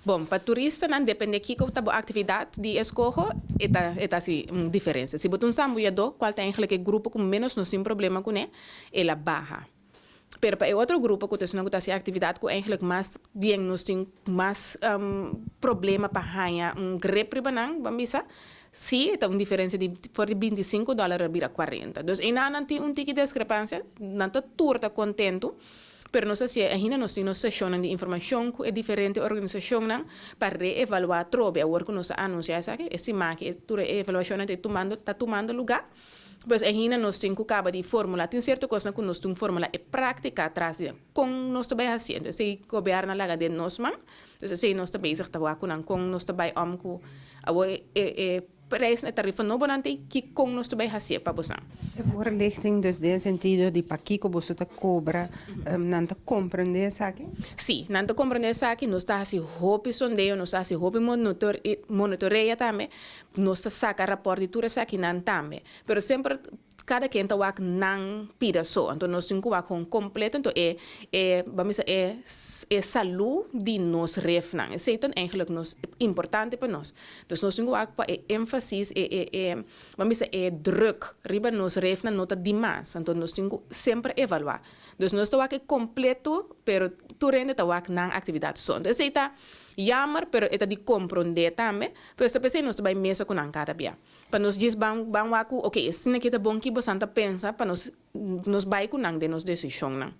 Bon, pa turistanan, depende kiko ta bo aktividat di eskoho, e ta hasi un diferensia. Si bo ta un sambuyadó, kual ta eigenlijk e grupo ku menos nos tin problema kuné, el a baha. Pero pa e otro grupo ku ta hasi aktividat ku eigenlijk mas bien nos tin mas problema pa haña un grip riba nan, ban bisa, sí, ta un diferensia di for di $25 bira 40. Dus einan tin un tiki diskrepansia, nan ta tur ta kontentu, pero nos asina ainda nos tin seshon di informashon ku e diferente organisashonnan pa reevaluá trobe. Awor ku nos a anunsiá esaki, e siman aki tur e evaluashon ta tumando lugá. Pues ainda nos tin ku kaba di formulá. Tin sierto kos ku nos tin formulá e práktika atras di kon nos ta bai hasiendo. Esei gobièrnu a laga den nos man. Dus esei nos ta bezig ta wak kon nos ta bai om ku awor e prijs e tarifa nobo nan te ki kon nos ta bai hasi pa boso. E voorlichting dus den sentido di pakiko boso ta kobra, nan ta komprendé esaki? Sí, nan ta komprendé esaki, nos ta hasi hopi sondeo, nos ta hasi hopi monitorea tambe, nos ta saka rapport di tur esakinan tambe. Pero semper kada ken ta wak nan pida so. Anto nos tin ku wak gewoon kompleto, anto e ban bisa e salú di nos refnan. Esei ta eigenlijk nos importante pa nos. Dus nos tin ku wak pa e énfasis, e ban bisa e druk riba nos refnan no ta dimas. Anto nos tin ku semper evaluá. Dus nos ta wak e kompleto, pero tur hende ta wak nan aktividat so. Anto esei ta jammer, pero e ta di komprondé tambe. Pero esta p'esei nos ta bai mesa ku nan kada bia. Pa nos djis ban wak ku, ok, asina ki ta bon ki boso ta pensa pa nos bai ku nan den nos desishonnan.